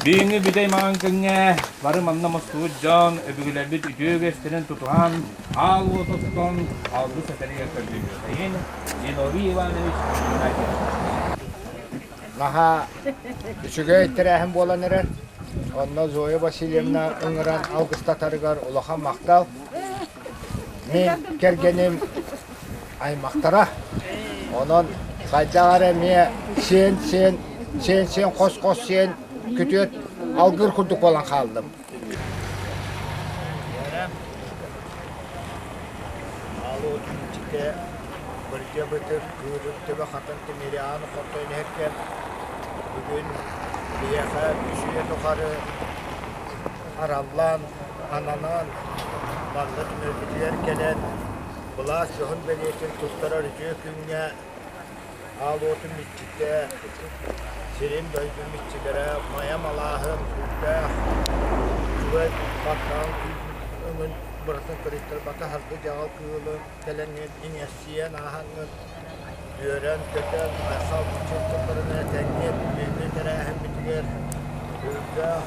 Бүгүҥҥү бүтэй маҥан күҥҥэ бары манна мустубут дьон өбүгэлэрбит үтүө үгэстэрин тутуһан, аал уот оттон, алгыс этэригэр көрдөһүөхэйин Зиновий Иванович Игнатьев. Наһаа үчүгэй тэрээһин буолан эрэр. Онно Зоя Васильевна ыҥыран алгыстатарыгар улахан махтал. Мин кэргэним аймахтара. Онон хайдах эрэ эмиэ сиэн-сиэн, сиэн-сиэн, хос-хос сиэн күтүөт алгыыр курдук буолан хааллым. Аал-уотун иччитэ Бырдьа-бытык, кыырык төбө хатан тимири аан хотойон иһэркэм бүгүн биһиэхэ үс үйэ тухары араллаан, ананан манна түмэлбитигэр кэлэн былаас дьоһун бэлиэтин туттарар үтүө күҥҥэ аал уотум иччитэ, сирим-дойдум иччилэрэ, майам алааһым сүрдээх үчүгэй баттаҕын өҥүн быратын кырыйтарбата һаргы-дьаҕал кыылын кэлэҥҥин иҥэссийэн ааһаҥҥын үөрэн-көтөн айхал мичил тылларын этэҥҥин бүгүҥҥү тэрээһиммитигэр үрдээх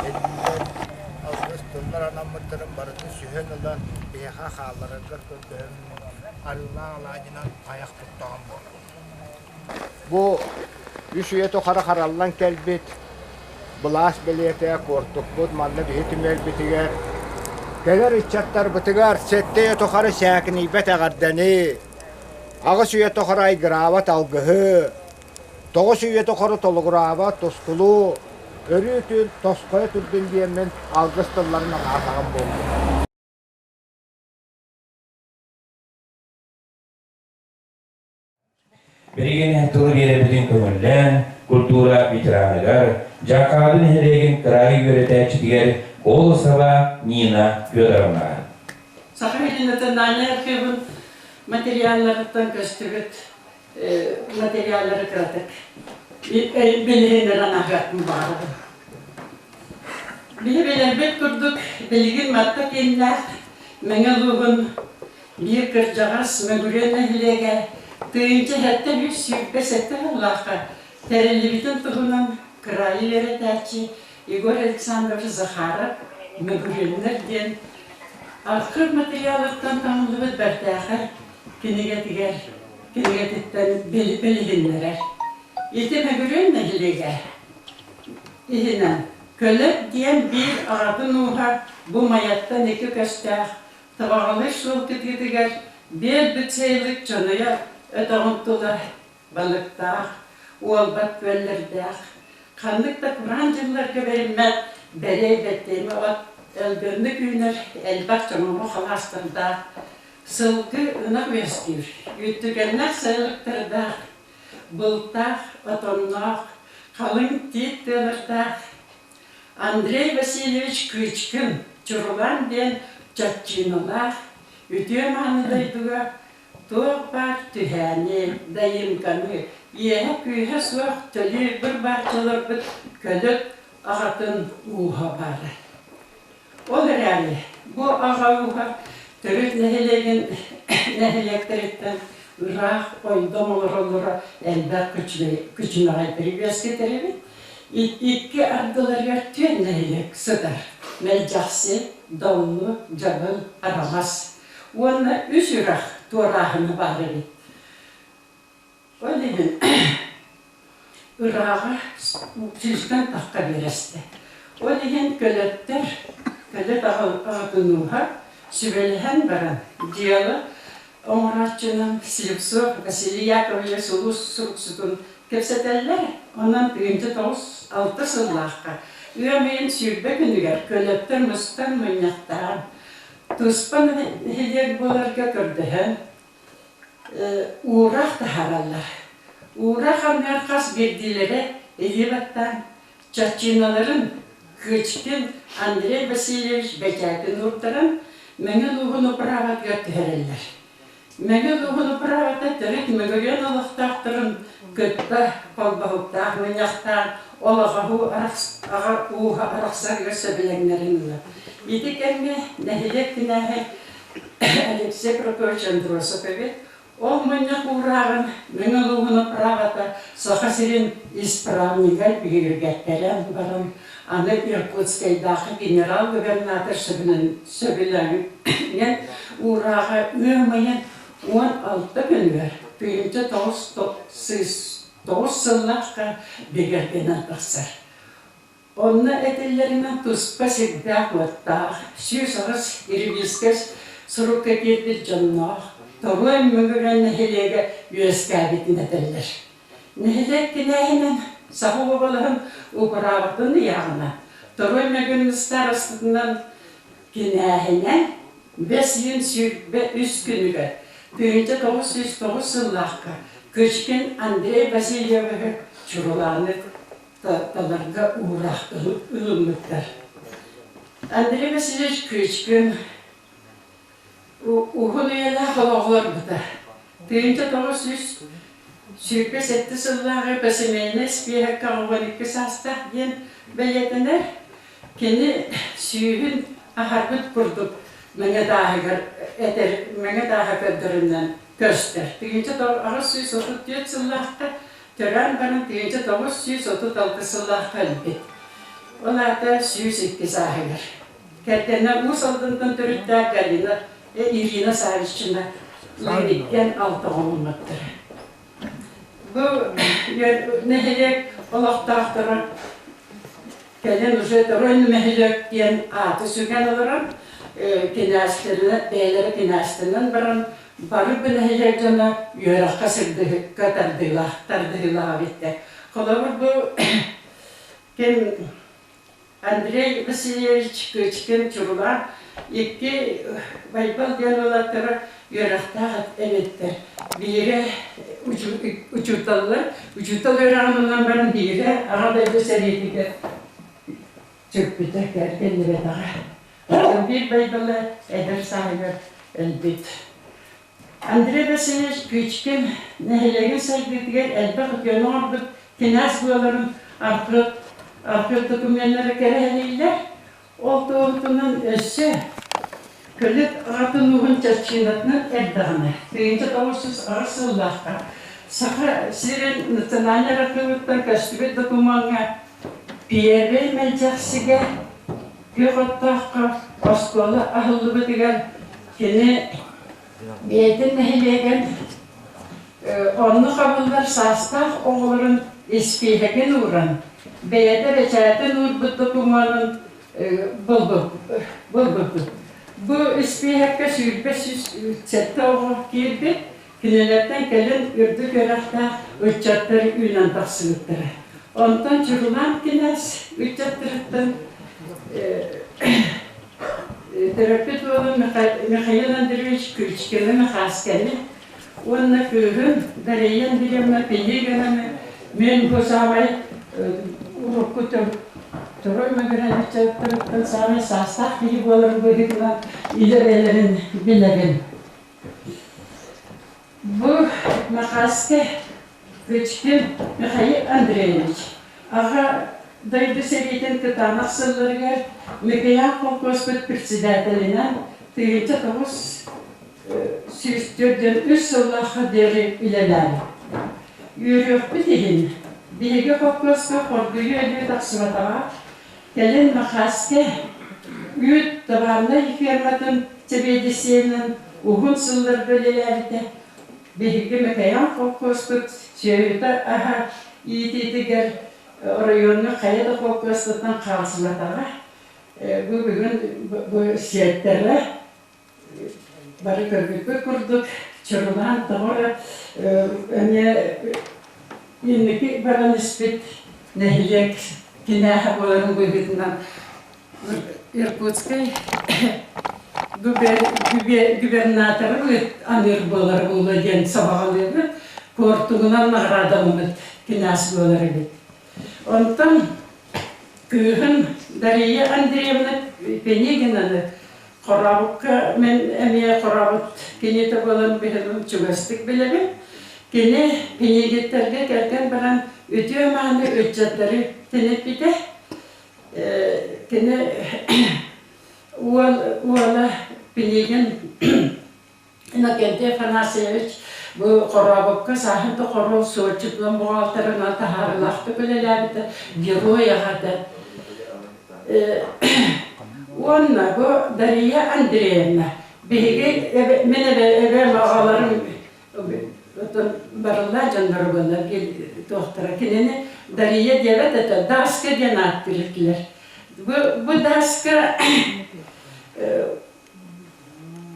этиилэр алгыс тыллар анаммыттарын барытын сүһэн ылан биһиэхэ хааллараргар көрдөһөн арыылаах алаадьынан айах туттаҕым буоллун. Бу үс үйэ тухары хараллан кэлбит былаас бэлиэтэ куортукпут манна биһи түмэлбитигэр кэлэр ыччаттарбытыгар сэттэ үйэ тухары сээкинийбэт эҕэрдэни, аҕыс үйэ тухары айгыраабат алгыһы, тоҕус үйэ тухары толугураабат тускулу өрүү-түүн тосхойо турдун диэммин алгыс тылларын анаатаҕым буоллун. Билигин тылы биэрэрбитин көҥүллээн, культура ветераныгар, Дьаакаады нэһилиэгин кыраайы үөрэтээччитигэр Колосова Нина Федоровнаҕа. Саха сирин национальнай архивын материалларыттан көстүбүт материаллары кыратык билиһиннэрэн аһыахпын баҕарабын. Биһи билэрбит курдук, билигин Матта кииннээх Мэҥэ улууһун Биир кырдьаҕас Мөгүрүөн нэһилиэгэ 1703 сүүрбэ сэттэ сыллаахха тэриллибитин туһунан кыраайы үөрэтээччи Егор Александрович Захаров «Мөгүрүөннэр» диэн архыып матырыйаалыттан таҥыллыбыт бэртээхэй кинигэтигэр кинигэтиттэн билиһиннэрэр. Ити Мөгүрүөн нэһилиэгэ иһинэн Көлөт диэн биир аҕатын ууһа бу Майаттан икки көстөөх Табаҕалыыр суол кытыытыгар биэлбит сайылык чонуйа өтөҕүн тула балыктаах, уолбат күөллэрдээх, ханнык да кураан дьылларга бэриммэт бэлиэ бэттиэмэ от өлгөмнүк үүнэр элбэх чоҥоҕо халаастардаах, сылгы ынах үөскүүр, үүттүгэннээх сайылыктардаах, бултаах, отонноох, халыҥ тиит тыалардаах Андрей Васильевич Кычкин Чурулаан диэн чаччыыналаах үтүө-мааны дойдуга туох баар түһээни, дайыымканы, иэһэ-күүһэ суох төлүү быр-бааччыларбыт көлөт аҕатын ууһа баара. Ол эрээри бу аҕа ууһа төрүт нэһилиэгин нэһилиэктэриттэн ыраах ойдом олороллоро элбэх күчүмэҕэйдэри үөскэтэр эбит. Икки ардыларыгар түөн нэһилиэк сытар: Мэлдьэхси, Доллу, Дьабыл, Араҕас уонна үс үрэх туорааһына баар эбит. Ол иһин ырааҕа сүүстэн тахха биэрэстэ. Ол иһин көлөттөр, көлөт аҕатын ууһа сүбэлэһэн баран дьыала оҥорооччунан Слепцов Василий Яковлевич улуус суруксутун кэпсэтэллэр. Онон 1906 сыллаахха ыам ыйын 20 күнүгэр көлөттөр мустан мунньахтаан, туспа нэһилиэк буоларга көрдөһөн уураах таһаараллар. Уураах анныгар хас биирдиилэрэ илии баттаан, чаччыыналарын Кычкин Андрей Васильевич бэчээтин уурдаран, Мэҥэ улууһун управатыгар түһэрэллэр. Мэҥэ улууһун управата төрүт Мөгүрүөн олохтоохторун кытта холбоһуктаах мунньахтаан, ол аҕа ууһа арахсарыгар сөбүлэҥнэрин ылар. Ити кэмҥэ нэһилиэк кинээһэ Алексей Прокопьевич Андросов эбит. Ол мунньах уурааҕын Мэҥэ улууһун управата Саха сирин исправнигар бигэргэттэрэн баран, аны Иркутскайдааҕы генерал-губернатор сөбүлэҥинэн уурааҕа ыам ыйын 16 күнүгэр 1909 сыллаахха бигэргэнэн тахсар. Онно этиллэринэн туспа сирдээх-уоттаах, 108 ревизскэй сурукка киирбит дьонноох Торуой Мөҥүрүөн нэһилиэгэ үөскээбитин этэллэр. Нэһилиэк кинээһинэн Саха уобалаһын управатын ыйааҕынан Торуой Мөгүн ыстаарастатынан кинээһинэн бэс ыйын 23 күнүгэр 1909 сыллаахха Кычкин Андрей Васильевиһы Чурулааны таларга уураах ылыммыттар. Андрей Васильевич Кычкин уһун үйэлээх олоҕу олорбута. 1927 сыллааҕы посемейнай испииһэккэ 12 саастаах диэн бэлиэтэнэр. Кини сүүһүн аһарбыт курдук мэҥэ тааһыгар этэр мэҥэ тааһа көрдөрүнэн көстөр. 1834 сыллаахха Төрөөн баран 1936 сыллаахха өлбүт. Ол аата 102 сааһыгар. Кэргэнэ Уус Алдантан төрүттээх Галина Ирина Савична Лыыриккэн алта оҕоломмуттара. Бу нэһилиэк олохтоохторо кэлин уже Торонь нэһилиэк диэн ааты сүгэн олорон кинээстэринэн бэйэлэрэ кинээстэнэн баран бары бу нэһилиэк дьоно үөрэххэ сырдыһыкка тардыылаах тардыһыылаах эбиттэр. Холобур бу ким Андрей Васильевич Кычкин Чурулаан икки Байбал диэн уолаттара үөрэхтээх эбиттэр. Биирэ учууталлар, учуутал үөрэҕин ылан баран биирэ Аҕа дойду сэриитигэр сүппүтэ, кэргэннибэтэҕэ. Оттон биир Байбала эдэр сааһыгар өлбүт. Андрей Васильевич Кычкин нэһилиэгин сайдыытыгар элбэх үтүөнү оҥорбут кинээс буоларын архыып архыып докумуоннара кэрэһэлииллэр. Ол туоһутунан өссө Көлүк аҕатын ууһун чаччыынатынан эрдэҕинэ, 1908 сыллаахха Саха сирин национальнай архыыбыттан көстүбүт докумуоҥҥа Первый Мэлдьэхсигэ Күөх оттооххо оскуола аһыллыбытыгар кини бэйэтин нэһилиэгин онно хабыллар саастаах оҕолорун испииһэгин ууран, бэйэтэ бэчээтин уурбут докумуонун булбуппут. Бу испииһэккэ 20 107 оҕо киирбит, кинилэртэн кэлин үрдүк үөрэхтээх ыччаттар үүнэн тахсыбыттара. Онтон Чурулаан кинээс ыччаттарыттан төрөппүт уолум Михаил Андреевич Кычкины Михасканы уонна кыыһым Дария Андреевна Пелигинаны мен бу саамай урукку Турой Магорадовичтарыттан саамай саастаах киһи буоларын быһыытынан илэ бэйэлэрин билэбин. Бу Махаска Кычкин Михаил Андреевич Аҕа дойду сэриитин кытаанах сылларыгар Микоян холкуоспут председателинэн 1943 сыллаахха диэри үлэлээбит. Үөрүөхпүт иһин, биһиги холкуоска хоргуйуу өлүү тахсыбатаҕа, кэлин Махааска үүт табаарынай ферматын сэбиэдиссэйинэн уһун сылларга үлэлээбитэ. Биһиги Микоян холкуоспут сүөһүтэ-аһа иитиитигэр оройуоҥҥа хайа да холкуостартан хаалсыбатаҕа. Бу бүгүн бу сиэттэрэ бары көрбүппүт курдук чурулаан тоҕо эрэ эмиэ инники баран испит нэһилиэк кинээһэ буоларын быһыытынан Иркутскай губернаторы аныыр буолар буолуо диэн сабаҕалыыбыт, куортугунан наҕараадаламмыт кинээс буолар эбит. Онтон кыыһым Дария Андреевна Пенигинаны Хорообукка мин эмиэ Хорообут кинитэ буолан биһигин чугастык билэбин. Кини Пенигиттэргэ кэргэн баран үтүө-мааны ыччаттары тэниппитэ. Кини уол уола Пенигин Иннокентий Афанасьевич. Бу Хорообукка сааһын тухары суотчутунан буҕаалтарынан таһаарыылаахтык үлэлээбитэ, герой аҕата. Уонна бу Дария Андреевна биһиги мин эбээм аҕаларым Оттон барыллаа дьонноро буоллар туохтара кинини Дария диэбэт этэ, Даска диэн ааттыыр этилэр. Бу, бу Даска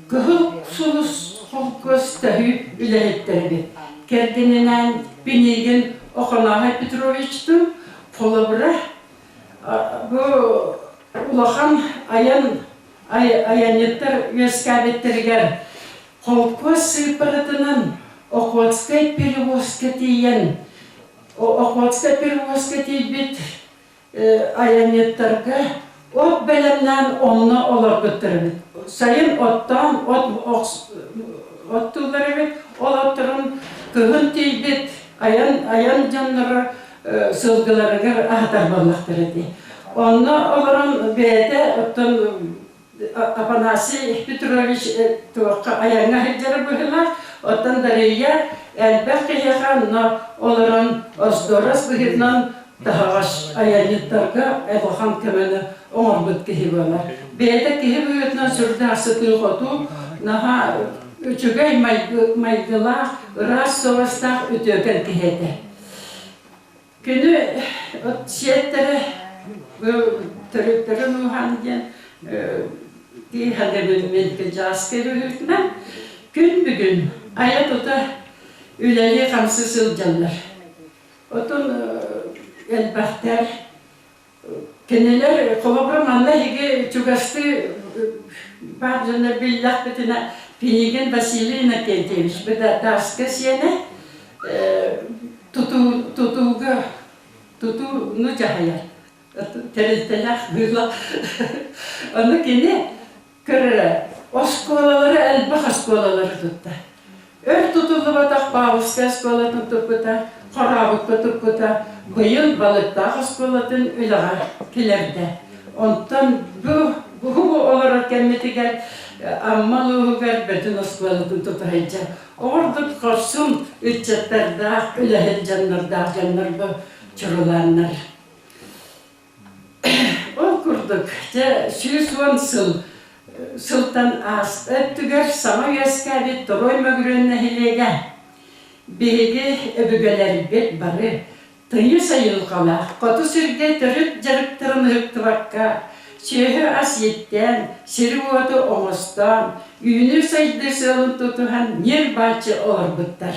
Кыһыл сулус холкуос төһүү үлэһиттэрэ эбит. Кэргэнинээн Пинигин Охоноһой Петровичтуун холобура бу улахан айан айанньыттар үөскээбиттэригэр Холкуос сыыппаратынан Охотскай перевозка тиийэн, Охотскай перевозка тиийбит айанньыттарга от бэлэмнээн онно олорбуттар эбит. Сайын оттоон от оттууллар эбит. Ол отторун кыһын тиийбит айан айан дьонноро сылгыларыгар аһатар буоллахтара дии. Онно олорон бэйэтэ оттон Афанасий Петрович туохха айаҥҥа сылдьара быһыылаах, оттон Дария элбэх киһиэхэ онно олорон остуорас быһыытынан таһаҕас айанньыттарга улахан көмөнү оҥорбут киһи буолар. Бэйэтэ киһи быһыытынан сүрдээх сытыы-хотуу, наһаа үчүгэй майгылаах, ыраас суобастаах үтүөкэн киһи этэ. Күнү от сиэттэрэ төрүттэрин ууһаан диэн тииһэдэбин мин кыдьааска быһыытынан күн бүгүн айа-тута үлэлии-хамсыы сылдьаллар. Отон элбэхтэр Кинилэр холобура манна эһиги чугастыы баар дьоннор биллэхпитинэ Пинигин Василий Иннокентьевич Быдатааска сиэнэ тутуу тутууга тутууну дьаһайар тэрилтэлээх быыла. Ону кини Көрөрө, оскуолалары элбэх оскуолалары тутта. Өр тутуллубатах Павловскай оскуолатын туппута, Хорообукка туппута, быйыл Балыктаах оскуолатын үлэҕэ киллэрдэ. Онтон бу бу олорор кэммитигэр Амма улууһугар Бөтүн оскуолатын тута сылдьар. Оҕордук хорсун ыччаттардаах, үлэһит дьоннордоох дьоннор бу чурулааннар. Ол курдук, дьэ, 110 сыл сылтан ааста өттүгэр саҥа үөскээбит Торуой Мөгүрүөн нэһилиэгэ биһиги өбүгэлэрбит бары тыйыс айылҕалаах хоту сиргэ төрүт дьарыктарын ыһыктыбакка, сүөһү-ас ииттээн, сири-уоту оҥостоон, үүнүү-сайдыы сыалын тутуһан ньир-бааччы олорбуттар.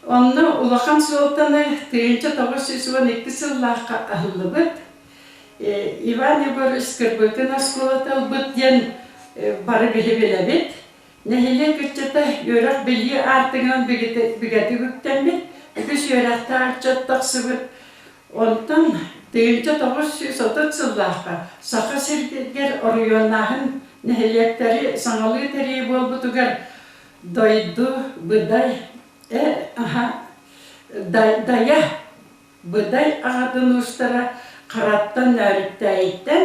Онно улахан суолтаны 1992 сыллаахха аһыллыбыт Иван Егорович Скрыбыкин оскуолата ылбыт диэн бары биһи билэбит. Нэһилиэк ыччата үөрэх-билии аартыгынан бигэтик үктэммит, үгүс үөрэхтээх ыччат тахсыбыт. Онтон 1930 сыллаахха Саха сиригэр оройуоннааһын нэһилиэктэри саҥалыы тэрийии буолбутугар Дойду быдай аһа дайа быдай аҕатын уустара Хараттан Нөөрүктээйиттэн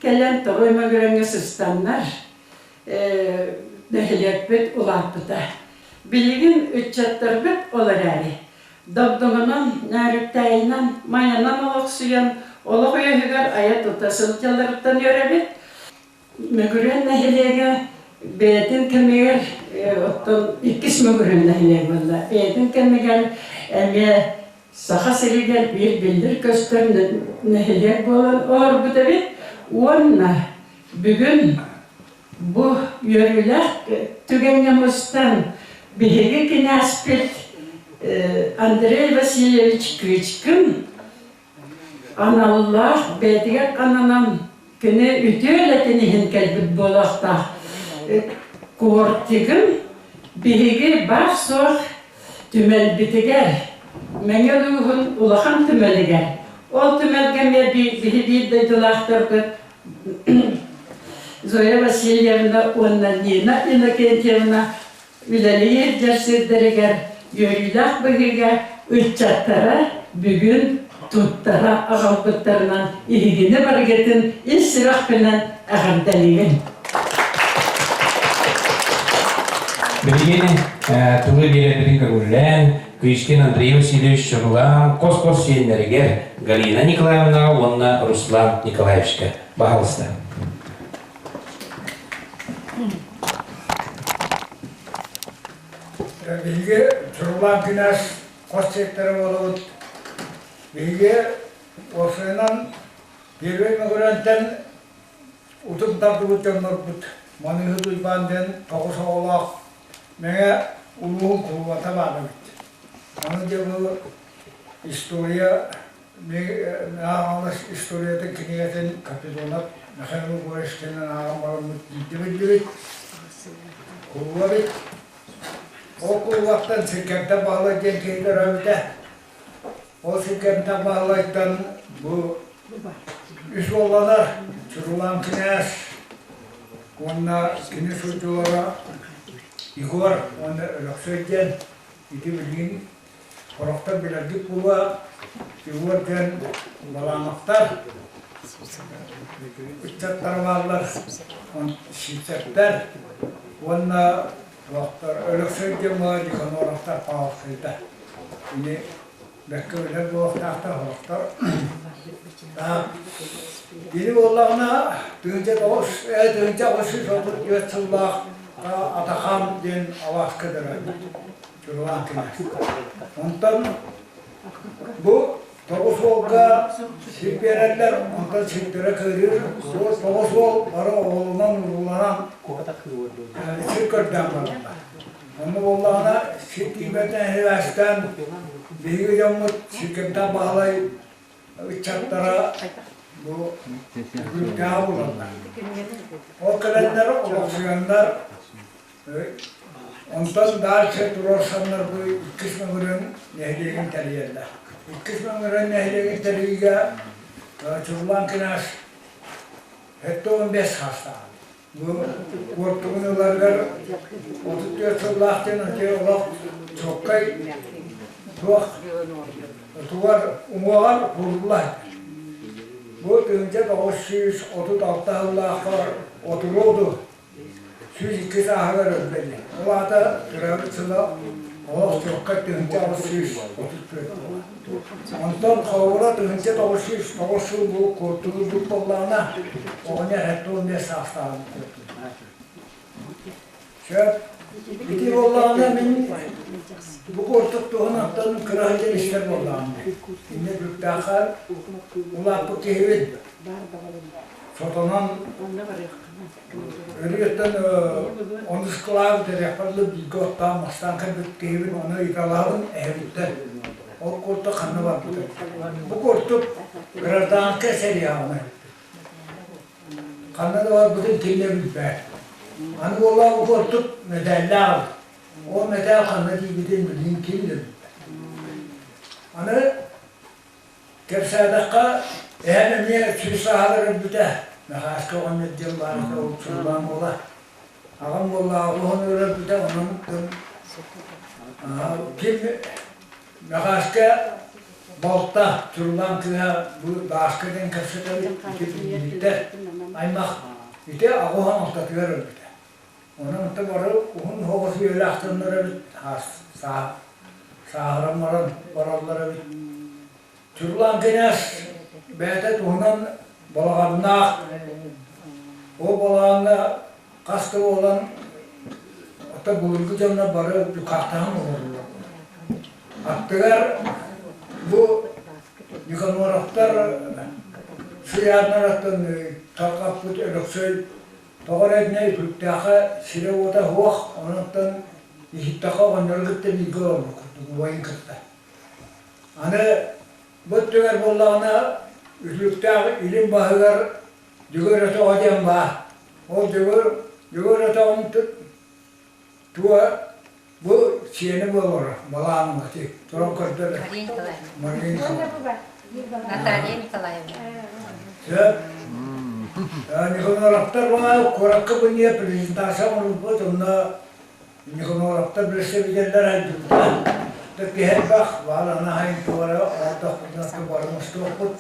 кэлэн Тоҕой Мөгүрөҥҥө сыстаннар нэһилиэкпит улааппыта. Билигин ыччаттарбыт ол эрээри Догдоҥонон, Нөөрүктээйинэн, Майанан олохсуйан олох үөһүгэр айа-тута сылдьалларыттан үөрэбит. Мөгүрүөн нэһилиэгэ бэйэтин кэмигэр оттон иккис Мөгүрүөн нэһилиэгэ буолла. Бэйэтин кэмигэр эмиэ Саха сиригэр биир биллэр-көстөр нэһилиэк буолан олорбут эбит уонна бүгүн бу үөрүүлээх түгэҥҥэ мустан биһиги кинээспит Андрей Васильевич Кычкин Аналлаах бэйэтигэр ананан кини үтүө үлэтин иһин кэлбит буолуохтаах. Кортигын биһиги баар-суох түмэлбитигэр, Мэҥэ улууһун улахан түмэлигэр, ол түмэлгэ эмиэ биһи биир дойдулаахтарбыт Зоя Васильевна уонна Нина Иннокентьевна үлэлиир дьар сирдэригэр үөрүүлээх быһыыга ыччаттара бүгүн туттара аҕалбыттарынан иһигини барыгытын ис сүрэхпинэн эҕэрдэлиибин. Билигин тылы биэрэрбитин көҥүллээн, Кычкин Андрей Васильевич чорулаан хос-хос сиэннэригэр Галина Николаевнаҕа уонна Руслан Николаевичка баһаалыста. Биһиги Чурулаан кинээс хос сиэттэрэ буолабыт. Биһиги уопсайынан Первый мөгүрэнтэн утум тардыбыт дьоннорбут Маныыһыт Уйбаан диэн тоҕус оҕолоох Мэҥэ улууһун кулубата баар эбит. Аны дьэ бу история Аҕалас историятын кинигэтин Капитонов Михаил Егоровичтыын ааҕан бараммыт биирдэ биллибит. Кулуба эбит. Ол кулубаттан Сиркэмтэн Баһылай диэн киһи төрөөбүтэ. Ол Сиркэмтэн Баһылайтан бу үс уолланар Чурулаан кинээс уонна кини сурдьулара Егор уонна Өлөксөй диэн ити билигин Сорохтор билэргит буолуо, Егор диэн Балановтар, ыччаттар бааллар, Сиицэптэр уонна туохтар Өлөксөй диэн буолар Никаноровтар Павловскайдар. Ини бэркэ билэр буолуохтаахтар сорохтор. Кини буоллаҕына 1934 сыллаах Атахаан диэн алааска төрөөбүт. Чурулаан кинээс. Онтон бу тоҕус уолга сир биэрэллэр, онтон сирдэрэ кыырыыр. Бу тоҕус уол бары оҕолонон урууланан сир көрдөөн бараллар. Онно буоллаҕына сир тиийбэтинэн сибээстээн биһиги дьоммут Сиркэмтэн Баһылай ыччаттара бу үгүрдээх булаллар. Ол кэлэннэр олохсуйаннар Онтон дальше туруорсаннар бу иккис мөҥүрүөн нэһилиэгин тэрийэллэр. Иккис мөҥүрүөн нэһилиэгин тэрийиигэ Чуллаан кинээс 75 саастаах. Бу куортугун ыларыгар 34 сыллаах диэн ити олох чуоккай туох тугар уҥуоҕар куурулла. Бу 1936 сыллаахха отуруоду 102 сааһыгар өлбүтэ. Ол аата төрөөбүт сыла олох чуокка 1834. Онтон холобура 1909 сыл бу куоттугурбут буоллаҕына, оҕонньор 75 саастааҕын куоттугурбут. Сөп. Ити буоллаҕына мин бу курдук туһунан кыра сылдьан истэр буоллаҕым. Инньэ Бүктээххэ улааппыт киһибин. Сотонон Өрүөттэн онус кылааһы бүтэриэхпэр дылы бииргэ оттоон мастаан кэлбит киһибин ону ыйыталаһабын эһэбиттэн. Ол курдук ханна барбытай? Бу курдук гражданскай сэрии Ханна да барбытын ким да билбэт. Аны буоллаҕа бу курдук мэтээллээх эбит. Ол мэтээл ханна тиийбитин билигин ким да билбэт. Аны Кэпсээтэххэ, эһэм эмиэ сүүс сааһыгар өлбүтэ. Мэхээскэ оҕонньор диэн баар этэ, ол Чурулаан уола. Аҕам буоллаҕа уһун өлбүтэ, онон ким Мэхээскэ балта Чурулаан кыыһа бу Дааска диэн кэпсэтэбит, ити билбиттэр аймах ити аҕуһан алтатыгар өлбүтэ. Онон онто бары уһун соҕус үйэлээх дьоннор эбит, сааһыран баран бараллар эбит. Чурлаан кинээс бэйэтэ туһунан балаҕаннаах, ол балаҕаҥҥа хас да буолан оттон былыргы дьоннор бары дьукаахтаһан олороллор. Аттыгар бу Никаноровтар сыйааннарыттан тарҕаппыт Өлөксөй Тоҕо эрэ итиннэ Үтүктээххэ сирэ-уота суох, онон иһиттэххэ оҕонньору кытта бииргэ олорбут курдук, убайын кытта. Аны бу өттүгэр буоллаҕына Үтүктээх илин баһыгар Дьөгүөр өтөҕө диэн баар. Ол Дьөгүөр Дьөгүөр өтөҕүн туга бу сиэнэ буолара балааным ати туран көрдөрө. Мария Николаевна. Мария Николаевна. Наталья Николаевна. Сөп. Никоноровтар баа куоракка бу презентация оҥорбут онно Никоноровтар представителлэр айдыбыта. Киһи баар анаһайын туора оҕотохпутунан бары мустуохпут.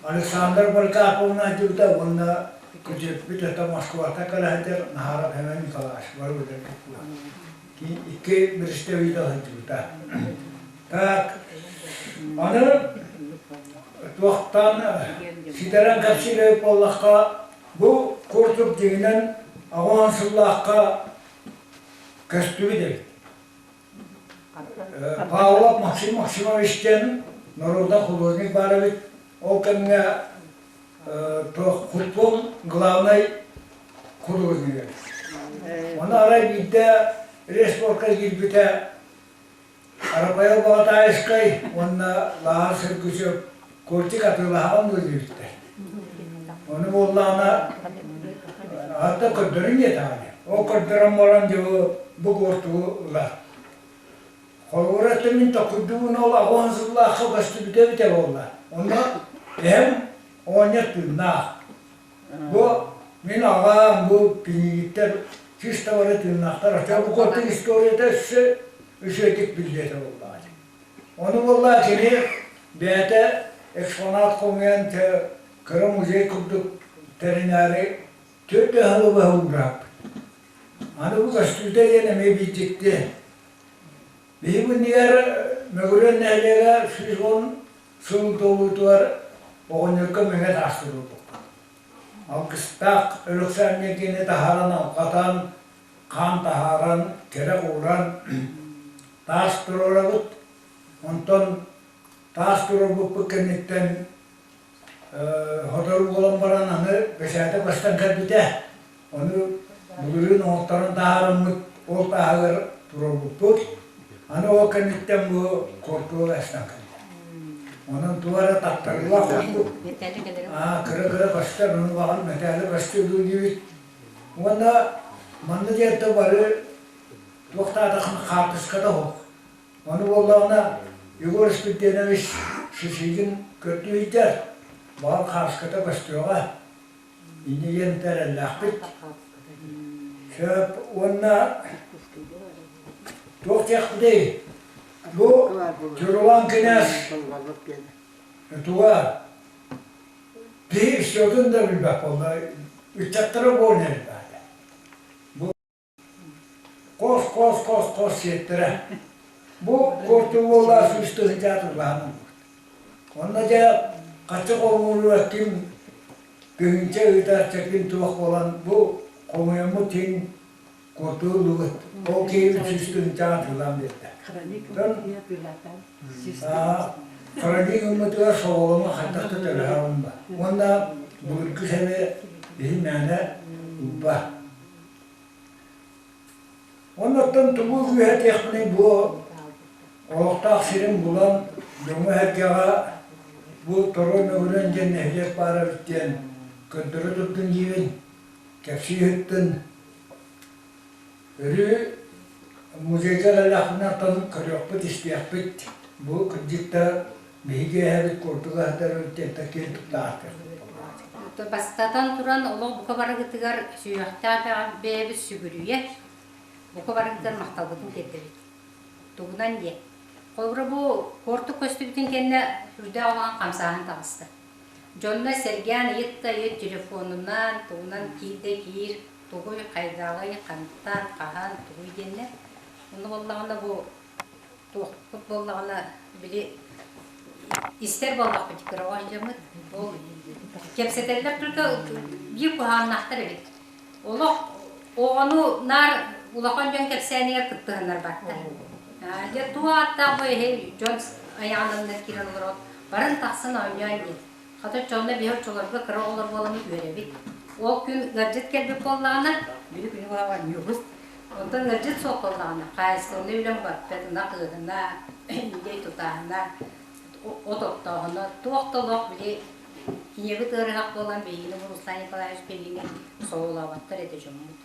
Александр Поликарповна айдыбыта уонна күтүөппүт это Москвата кэлэһитэр Наһаров Семен Николаевич бары билэр. Икки представитель сылдьыбыта. Так, аны туохтан ситэрэн кэпсиир буоллахха, бу курдук дьиҥинэн 80 сыллаахха көстүбүт эбит. Павлов Максим Максимович диэн народный художник баар эбит. Ол кэмҥэ худпом главнай художнига. Ону арай биирдэ респорка киирбитэ Арапайыл Баҕатаайыскай уонна Лаһар Сөргүчүк кортик атыылаһаҕын дуо диэбиттэр. Ону буоллаҕына хатта көрдөрүн диэтэҕинэ. Ол көрдөрөн баран дьэ бу куортугу ылар. Холобура өттө мин токуйдубун ол 80 сыллаахха көстүбүтэ эбитэ буолла. Онно эһэм оҕонньор тыыннаах. Бу мин аҕам, бу кинигиттэр чисто бары тыыннаахтар. Оччо бу куортук историята өссө үчүгэйдик биллиэ этэ буоллаҕа. Ону буоллаа кини бэйэтэ экспонат хомуйан кыра музей курдук тэринээри түөрт ыһылы быһа уураппыт. Аны бу көстүүтэ диэн эмиэ биир дьикти. Биһиги иннигэр Мөгүрүөн нэһилиэгэ 110 сыл туолуутугар оҕонньорго мэҥэ таас туруорбуппут. Алгыстаах Өлөксөөндө диэни таһааран алҕатан, хаан таһааран, кэрэх ууран таас туруорабыт. Онтон таас туруорбуппут кэнниттэн сотору буолан баран аны бэчээтэ көстөн кэлбитэ. Ону былырыын оҥотторон таһаараммыт ол тааһыгар туруорбуппут. Аны ол кэнниттэн бу куортуга эстэн кэллэ. Онон туох эрэ таттарыылаах курдук кыра-кыра көстөр, ону баҕар мэтээлэ көстүө дуу диибит. Уонна манна диэттэ бары туохтаатаххына хаартыската суох. Ону буоллаҕына Егор Спирденович Шишигин көрдүү сылдьар, баҕар хаартыската көстүөҕэ. Инньэ диэн эрэллээхпит. Сөп уонна туох диэхпитий? Бу Чурулан кинээс туга киһи счетун да билбэт буолла. Ыччаттара буолан элбээтэ. Бу Хос, хос, хос, хос сиэттэрэ. Бу куортук уоллаах 100 тыһыынча атыылаһан ылбыт. Онно дьэ хаччы хомууругар ким тыһыынча ыытар, ким туох буолан бу хомуйаммыт син куортугу ыллыбыт. Ол киһибит 100 тыһыынчаҕа атыылаан биэрдэ. Хроник ылмытыгар соболоҥу хайдах да төлөһө ба. Уонна былыргы сэби иһин мээнэ ылба. Оннуттан тугу күүһэтиэхпиний бу олохтоох сирин булан дьоҥҥо-сэргэҕэ бу Торуой Мөгүрүөн диэн нэһилиэк баар эбит диэн көрдөрө турдун диибин, кэпсии иһиттин. Өрүү музейга кэллэхпинэ оттон көрүөхпүт-истиэхпит бу кырдьык да биһиги эһэбит курдук аһытар эбит диэн киэн туттаахтар. Бастатан туран, олох бука барыгытыгар сүһүөхтээх бэйэбит сүгүрүйэ, бука барыгытыгар махталбытын тиэрдэбит. Тугунан диэн. Холобура бу куортук көстүбүтүн кэннэ үрдээх улахан хамсааһын таҕыста. Дьонно сэргээн ыйыт да ыйыт телефонунан, тугунан киир да киир, тугуй, хайдаҕый, хантан, хаһан, тугуй диэннэр. Онно буоллаҕына бу туохпут буоллаҕына били истэр буоллахпыт кыраҕа дьоммут ол кэпсэтэллэр только биир куһаҕаннаахтар эбит олох оҕону наар улахан дьон кэпсээнигэр кыттыһыннарбаттар дьэ туох ааттаах бу эһи дьон айаҕын киирэн олорон баран тахсан оонньоон диэн Хата оччоҕуна биһи оччолорго кыра оҕолор буоламмыт үөрэбит. Ол күн ыалдьыт кэлбит буоллаҕына, били күнү быһа оонньуубут. Онтон ыалдьыт суох буоллаҕына, хаһаайыстыбаннай үлэм барбат, ынах ыаһына, үүнэй тутааһына, от оттооһуна, туох да олох били ийэбит ыарыһах буолан биһигини бу Руслан Николаевич биһигини сололооботтор этэ дьоммут.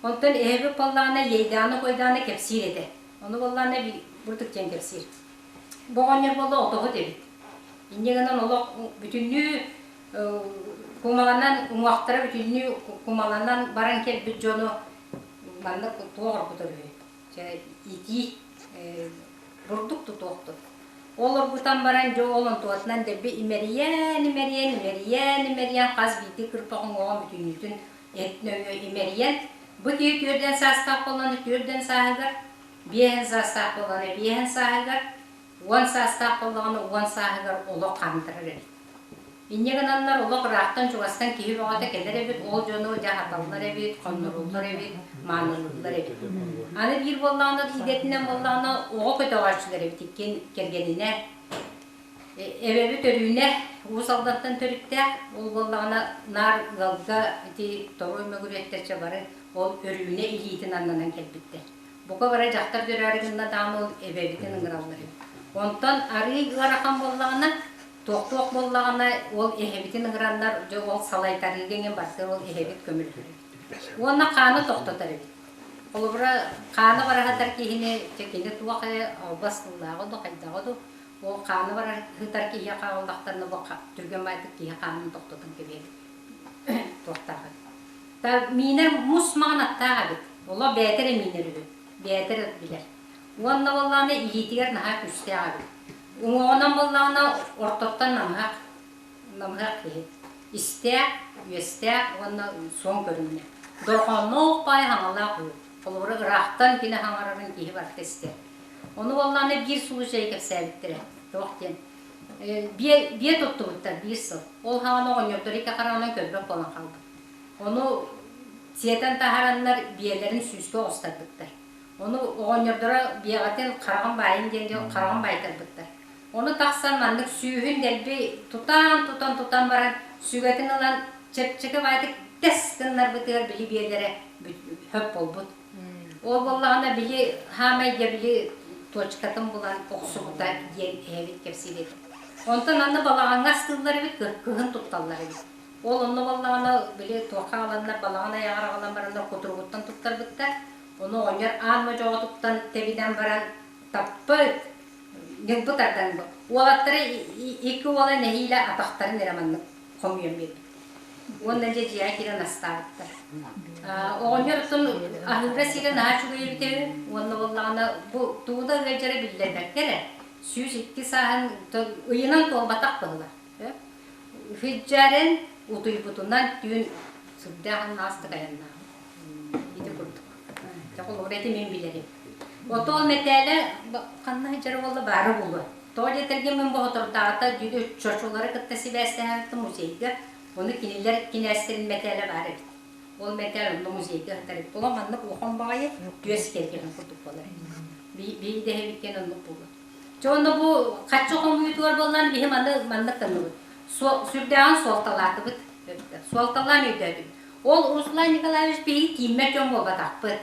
Онтон эһэбит буоллаҕына ейдааны-койдааны кэпсиир этэ. Ону буоллаҕына бурдук диэн кэпсиир. Бу оҕонньор буолла отоһут эбит. Инньэ гынан олох бүтүннүү кумаланан, уҥуохтара бүтүннүү кумаланан баран кэлбит дьону маннык туох оргутар үһү? Чэ, итии бурдук тутуохтун. Ол оргутан баран дьэ ол онтуотунан дэлби имэрийэн, имэрийэн, имэрийэн, имэрийэн хас биирдии кырпах уҥуоҕун бүтүннүүтүн эт нөҥүө имэрийэн. Бу киһи түөрдэн саастаах буоллаҕына түөрдэн сааһыгар, биэһэн саастаах буоллаҕына биэһэн сааһыгар, уон саастаах буоллаҕына уон сааһыгар олох хаамтарар эбит. Инньэ гынаннар олох ыраахтан-чугастан киһи бөҕөтө кэлэр эбит, ол дьону дьэ аһаталлар эбит, хонноруллар эбит, маанылыыллар эбит. Аны биир буоллаҕына идэтинэн буоллаҕына оҕо көтөҕөөччүлэр эбит иккиэн кэргэнинэ. Эбэбит Өрүүнэ Уус Алдантан төрүттээх, ол буоллаҕына наар ыалга ити торуой мөгүрүөттэрчэ бары ол Өрүүнэ илиитин аннынан кэлбиттэр. Бука бары дьахтар төрөөрү гынна даҕаны ол эбэбитин ыҥыраллар эбит. Онтон арыый ыарахан буоллаҕына, туох-туох буоллаҕына ол эһэбитин ыҥыраннар, дьэ ол салайтарыыга иҥин барытыгар ол эһэбит көмөлөһөр эбит. Уонна хааны тохтотор эбит. Холобура, хааны бараһытар киһини, дьэ кини туох эрэ албас тыллааҕа дуу, хайдаҕа дуу, ол хааны бараһытар киһиэхэ аҕаллахтарына бу түргэн баайдык киһи хаанын тохтотон кэбиһэр туохтаах эбит. Та миинэр мус маҕан аттаах эбит. Олох бэйэтэ эрэ миинэр үһү. Бэйэтэ эрэ билэр. Уонна буоллаҕына илиитигэр наһаа күүстээх эбит. Уҥуоҕунан буоллаҕына ортоттон намыһах, намыһах киһи. Истээх, үөстээх уонна суон көрүҥнээх. Дорҕоонноох баай хаҥалаах үһү. Холобура ыраахтан кини хаҥарарын киһи барыта истэр. Ону буоллаҕына биир случайы кэпсээбиттэрэ. Туох диэн. Биэ, биэ туттубуттар биир сыл. Ол хаҕана оҕонньордор икки хараҕынан көрбөт буолан хаалбыт. Ону сиэтэн таһаараннар биэлэрин сүүскэ оҕустарбыттар. Ону оҕонньордоро биэҕэтин хараҕын баайын диэн дьон хараҕын баайтарбыттар. Ону тахсан маннык сүүһүн дэлби тутан, тутан, тутан баран сүгэтин ылан чэпчэки баайтык тэс гыннарбытыгар били биэлэрэ хөп буолбут. Ол буоллаҕына били хаамай дьэ били точкатын булан охсубута диэн эһэбит кэпсиир этэ. Онтон аны балаҕаҥҥа астыыллар эбит, кыһын тутталлар эбит. Ол онно буоллаҕына били туохха аҕаланнар балаҕан айаҕар аҕалан бараннар кутуругуттан туттарбыттар. Ону оҕонньор аан модьоҕотуттан тэбинэн баран таппыт, ньылбы тардан уолаттара икки уола нэһиилэ атахтарын эрэ маннык хомуйан биэрбит. Уонна дьэ дьиэҕэ киирэн астаабыттар. Оҕонньор оттон аһыыра сирэ наһаа үчүгэй эбитэ үһү. Уонна буоллаҕына бу тугу да ыалдьара биллэрбэккэ эрэ 102 сааһын ыйынан туолбатах быһыылаах. Үһүддьээрэн утуйбутунан түүн сүрдээх аҥаастык айаннаабыт. Ити курдук. Дьэ холобура ити мин билэрим. Отол мэтээлэ ханна сылдьара буолла баара буолуо. Тоҕо диэтэргэ мин боҕотордааҕыта чочулары кытта сибээстэһээбитим музейга. Ону кинилэр кинээстэрин мэтээлэ баар эбит. Ол мэтээл онно музейга сытар эбит. Ола маннык улахан баҕайы түөс кэргэнин курдук буолар эбит. Биир оннук буолуо. Дьэ онно бу хаччы хомуйуутугар буоллаан биһи маны маннык гынныбыт. Сүрдээҕин суолталаатыбыт. Суолталаан өйдөөтүбүт. Ол Руслан Николаевич биһиги тииммэт дьон буолбатахпыт.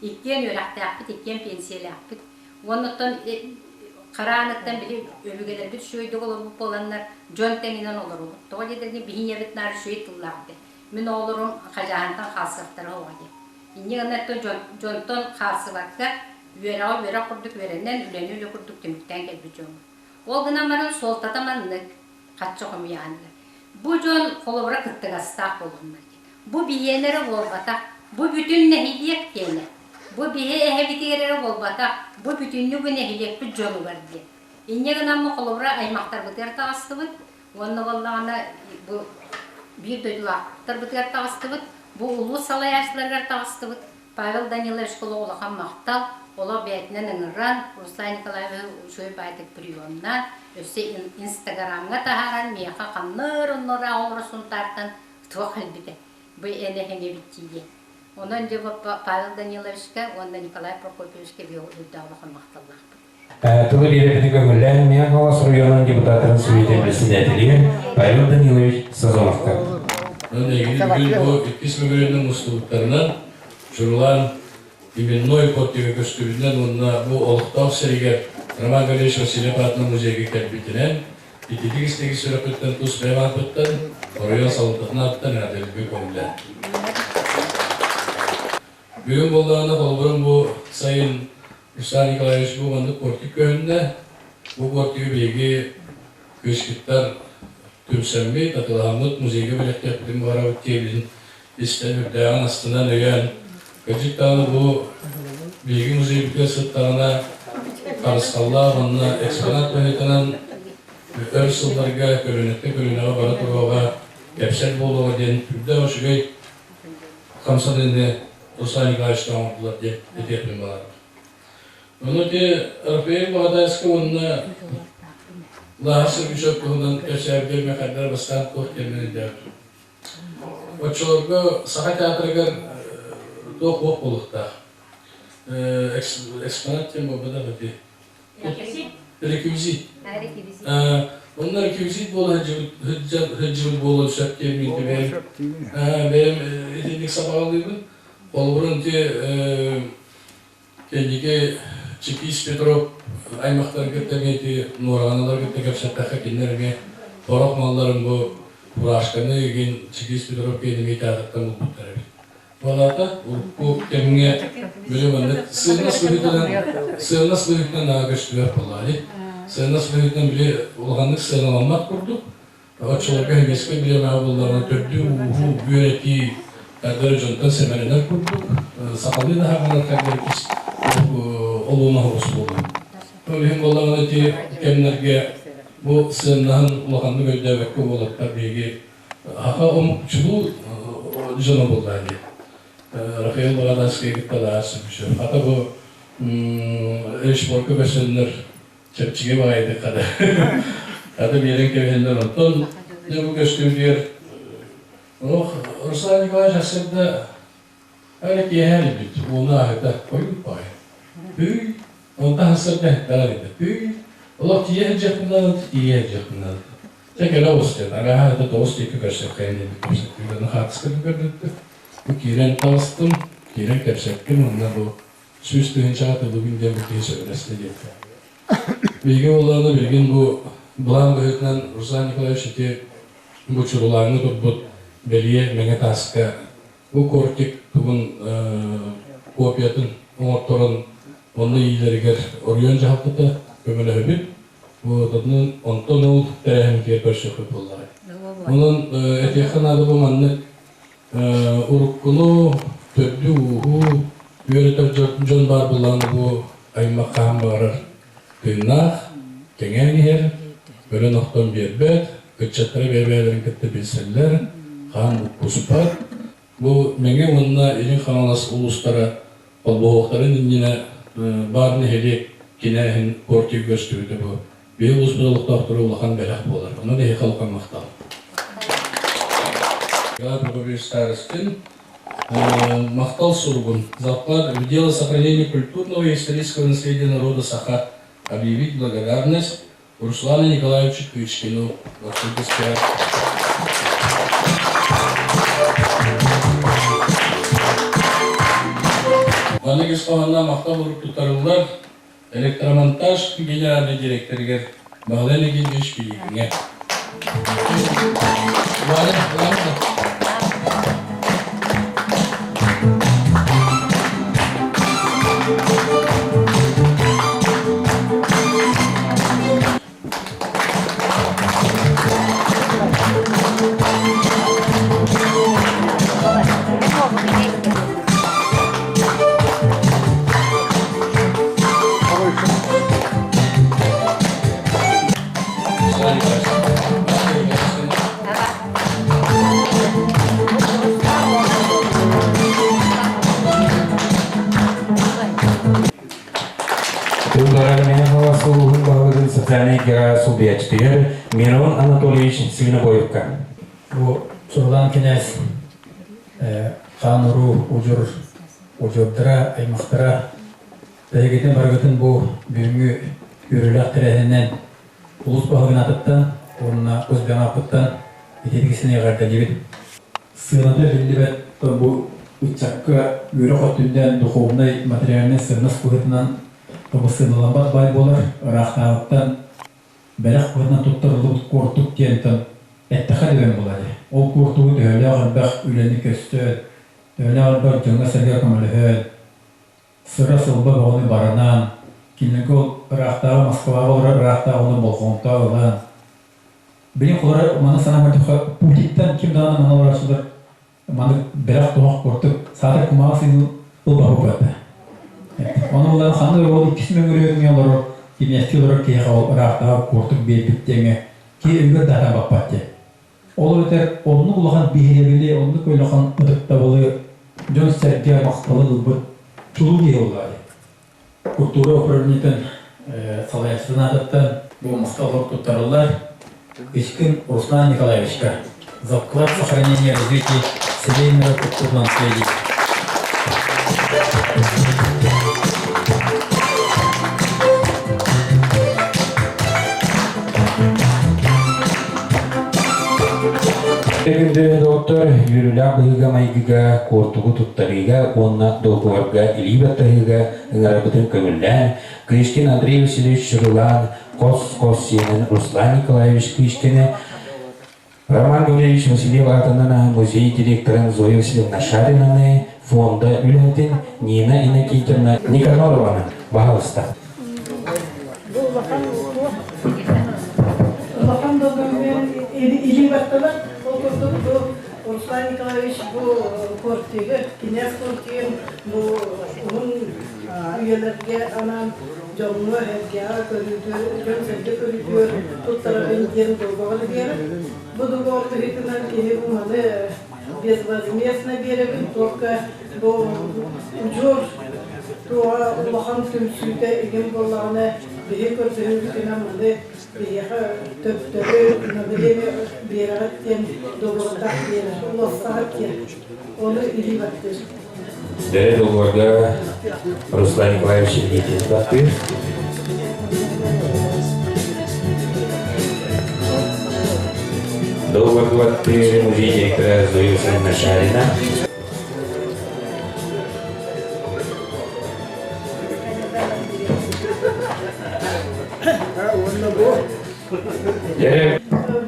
Иккиэн үөрэхтээхпит, иккиэн пенсиялаахпыт. Уонна оттон харааныттан били өбүгэлэрбит үчүгэйдик олорбут буоланнар дьон тэҥинэн олоробут. Тоҕо диэтэргин биһи ийэбит наар үчүгэй тыллаах этэ. Мин оҕолорум хадьааһынтан хаалсыахтара оҕо диэн. Инньэ гынан дьонтон хаалсыбакка, үөрэҕи үөрэх курдук үөрэнэн, үлэни үлэ курдук түмүктээн кэлбит дьоммут. Ол гынан баран суолтата маннык, хаччы хомуйаһаннар. Бу дьон холобура кыттыгастаах буолуннар диэн. Бу биһиэнэ эрэ буолбатах, бу бүтүн нэһилиэк диэнэ. Бу биһи эһэбитигэр эрэ буолбатах, бу бүтүннүү бу нэһилиэкпит дьонугар диэн. Инньэ гынан холобура аймахтарбытыгар таҕыстыбыт, Уонна буоллаҕына бу биир дойдулаахтарбытыгар таҕыстыбыт, бу улуус салайааччыларыгар таҕыстыбыт. Павел Даниловичка улахан махтал, олох бэйэтинэн ыҥыран, Руслан Николаевиһы үчүгэй баайдык приемнаан, өссө инстаграмҥа таһааран миэхэ ханныр оннораах олоро Сунтаартан туох кэлбитэ, бу эн эһэҥ эбит диэн. Онон дьэ Павел Даниловичка уонна Николай Прокопьевичка биһиги үрдээх улахан махталлаахпыт. Тылы биэрэпити көҥүллээн Мэҥэ Хаҥалас оройуонун депутаттарын Советын председателигэр Павел Данилович Сазоновка. Онон эйигин бүгүн бу иккис мөгүрүөннэн мустубуттарынан Чурулаан именной код диэки көстүбүтүнэн уонна бу олохтоох сиригэр Роман Гаврильевич Васильев аатынан музейга кэлбитинэн ититик истиги сүрэхпиттэн тус бэйэм ааппыттан оройуон салалтатын ааттан эҕэрдэлэргэ көҥүллээн. Бүгүн буоллаҕына холобурум бу сайын Руслан Николаевич бу маннык куортик көһүннэ. Бу куортигы биһиги кыыскыттар түмсэммит, атылаһаммыт музейга бэлэхтиэхпитин баҕарабыт диэбитин истэн үрдээҕин астынан өйөөн, кырдьык даҕаны бу биһиги музейбытыгар сыттаҕына харысхаллаах уонна экспонат быһыытынан өр сылларга көлүөнэттэн көлүөнэҕэ бара туруоҕа, кэпсэл буолуоҕа диэн үрдээх үчүгэй. хамсаныыны Руслан Николаевичтан оҥордулар диэн этиэхпин баҕарабын. Ону ити Рафаэль Баҕадайскай уонна Лааһар Сергучев туһунан кэпсээбитэ эмиэ хайдах бастаан туох диэммин өйдөөбүтүм. Оччолорго Саха театрыгар туох уох буолуохтаах. Экспонат диэн буолбатах ити. Реквизит. Онно реквизит буола сылдьыбыт буолуон сөп диэн мин бэйэм бэйэм итинник сабаҕалыыбын. Холобурун ити кэнники Чекист Петров аймахтарын кытта эмиэ ити Нуораҕаналары кытта кэпсэттэххэ кинилэр эмиэ сорох малларын бу фуражканы игин Чекист Петров киэнэ эмиэ театртан булбуттар эбит. Балаата урукку кэмҥэ били маннык сыаннас быһыытынан сыаннас быһыытынан наһаа көстүбэт буоллаҕа дии. Сыаннас быһыытынан били улаханнык сыаналаммат курдук. Оччолорго сэбиэскэй бириэмэҕэ буллаҕына төрдү-ууһу үөрэтии кардары дьонтон сэмэрэнэр курдук сахалыы наһааҕынан кардары кис олуона соҕус буолуо. Ол иһин буоллаҕына ити кэмнэргэ бу сыаннаһын улаханнык өйдөөбөккө уолаттар биһиги Аха омук чулуу дьоно буоллаа дии. Рафаэл Баҕадааскай кытта да сөпсөп. Хата бу Эшпорка көрсөннөр чэпчэки баҕайытык хата. Хата биэрэн кэбиһэннэр онтон дьэ бу көстүүтүгэр ох Руслан Николаевич сарсыарда Аны киэһэ илбит, уону ааһыта, хойут баҕайы. Тыый, онтон сарсыарда иһиттэҕэр этэ. Тыый, олох тиийэ сылдьыахпын наада, тиийэ сылдьыахпын наада. Чэ кэлэ оҕус диэн, арааһа это тоҕус диэки көрсөххөйүн диэн кэпсэттим. Аны хаартыскатын көрдөрдө. Бу киирэн таҕыстым, киирэн кэпсэттим уонна бу 100 тыһыынчаҕа тылыбын диэн бу киһи сөбүлэстэ диэтэ. Биһиги буоллаҕына билигин бу былаан быһыытынан Руслан Николаевич ити бу чурулааҥҥа турбут бэлиэ мэҥэ тааска Бу кортик тугун копиятын оҥорторон онно иилэригэр оройуон дьаһалтата көмөлөһөбүт. Вот онтон ол тэрээһиммитигэр көрсүөхпүт буоллаҕай. Онон этиэххэ наада бу маннык уруккуну, төрдү-ууһу үөрэтэр дьон баар буоллаҕына бу аймах хаһан баҕарар тыыннаах, кэҥээн иһэр, өлөн-охтон биэрбэт, ыччаттара бэйэ-бэйэлэрин кытта билсэллэр, хаан буккуспат. Бу Мэҥэ уонна Илин Хаҥалас улуустара холбоһуохтарын иннинэ баар нэһилиэк кинээһин кортик көстүбүтэ бу биһи улууспут олохтоохторо улахан бэлэх буолар. Онон эһиэхэ улахан махтал. Николай Прокопьевич Старостин Махтал суругун за вклад в дело сохранения культурного и исторического наследия народа Саха объявить благодарность Руслану Николаевичу Кычкину. Маннык ис хоһоонноох махтал урук туттарыллар электромонтаж генеральный директорыгар Баһылай Легендевич Пилипиҥҥэ. Тыллара Мэҥэ Хаҥалас улууһун баһылыгын социальнай эйгэҕэ солбуйааччытыгар Мирон Анатольевич Свинобоевка. Бу Сурлаан кинээс хаан уруу удьур удьуордара, аймахтара Биһигитин барыгытын бу бүгүҥҥү үөрүүлээх тэрээһининэн улуус баһылыгын аатыттан уонна Узбеҥааппыттан итиитик истиҥ эҕэрдэлиибит. Сыаната биллибэт бу ыччакка үөрэх өттүнэн духовнай, материальнай сыаннас быһыытынан бу сыаналаммат баай буолар. Ыраахтааҕыттан бэлэх быһыытынан туттарыллыбыт куортук диэнтэн эттэхэ дөбөҥ буолар. Ол куортугу төһөлөөх элбэх үлэни көстөн, төһөлөөх элбэх дьоҥҥо-сэргэ көмөлөһөн, сыра-сылба бөҕөнү баранан, кинилэргэ ол ыраахтааҕы Москваҕа олорор ыраахтааҕы ону болҕомто ылан, билин холоро маны санаан көрдөххө, Путиттан ким даҕаны маны олорооччулар маннык бэлэх туһах курдук саатар кумааҕы сыыһын ылбаппыт этэ. Ону булан ханнык ол иккис мөҥүрүөҥҥэ олорор, кинээстии олорор киһиэхэ ол ыраахтааҕы курдук биэрбит диэҥҥэ киһи өйүгэр да баппат диэн. Ол эбэтэр оннук улахан биһирэбили, оннук улахан ытыктабылы Дьон-сэргэ махталын ылбыт чулуу киһи буоллаҕа дии. Культура управлениетын салайааччытын аатыттан бу махтал туттарыллар Кычкин Руслан Николаевичка за вклад в сохранение и развитие семейного культурного наследия. Күндү доҕоттор, үөрүүлээх быһыыга-майгыга, куортугу туттарыыга уонна долгуйарга илии баттаһыыга ыҥырарбытын көҥүллээн, Кычкин Андрей Васильевич Чурулаан хос-хос сиэнин Руслан Николаевич Кычкины, Роман Гаврильевич Васильев аатынан музей директорын Зоя Васильевна Шаринаны, фонда үлэһитин Нина Иннокентьевна Никанорованы баһаалыста. Бу улахан улахан долгуйан илии батталар. Ол курдук бу Руслан Николаевич бу квартиры, кинээс квартирын бу уһун үйэлэргэ анаан дьоҥҥо эргэҕэ көрүүтүөр, дьон-сэргэ көрүүтүөр туттарабын диэн долгоҕор биэрэр. Бу договор быһыытынан кини бу маны безвозмездно биэрэбин, только бу удьуор туоҕа улахан түмсүүтэ игин буоллаҕына биһи көрдөһүүбүтүнэн маны биһиэхэ төптөрү на время биэрэҕит диэн договордаах биэрэр, улассаҕыт диэн ону илии баттыыр. Дэрэ долларга Руслан Николаевич илиитин баттыыр. Долларга баттыыр музей директора Зоя Васильевна Шарина.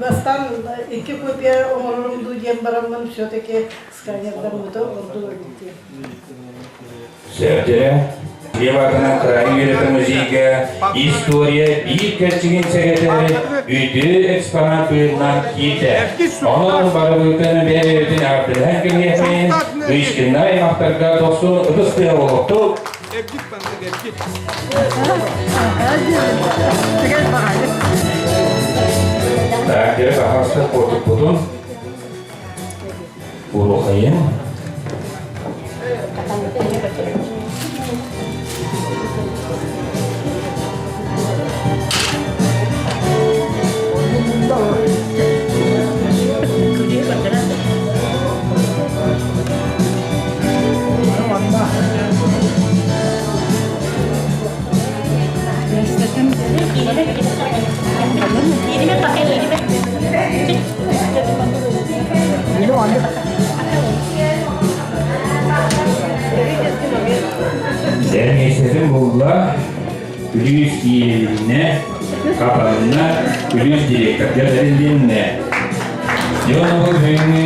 Бастаан икки копия оҥорорум дуу диэн бараммын все-таки сканердаммыта ордук эбит диэн. Сөптөрө Леватынан кыраайы үөрэтэр музейга история биир кэрчигин сэгэтэр үтүө экспонат быһыытынан киирдэ. Онон барыбытын бэйэ-бэйэбитин ардыһан кэбиһиэххэйин, Кычкиннар аймахтарга дохсун ытыс тыаһа буолуохтук. Так, дьэ, баһаалыста куотуппутун. Уруохайын. Дьэ, миэстэтин булла, күлүүс киириннэ, хатанна, күлүүс директорга бэрилиннэ. Дьон ол бүгүҥҥү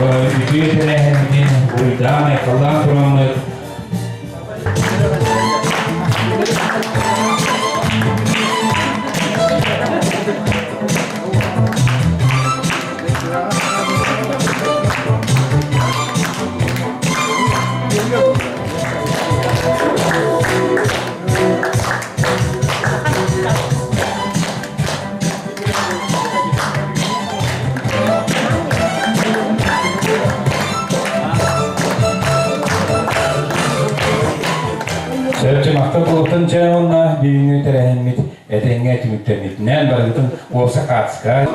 үтүө тэрээһиммитин уруйдаан-айхаллаан тураммыт Сөпчө махтал буолуохтун дьэ уонна бүгүҥҥү тэрээһиммит этэҥҥэ түмүктэммитинэн барыгытын уопса хаацка.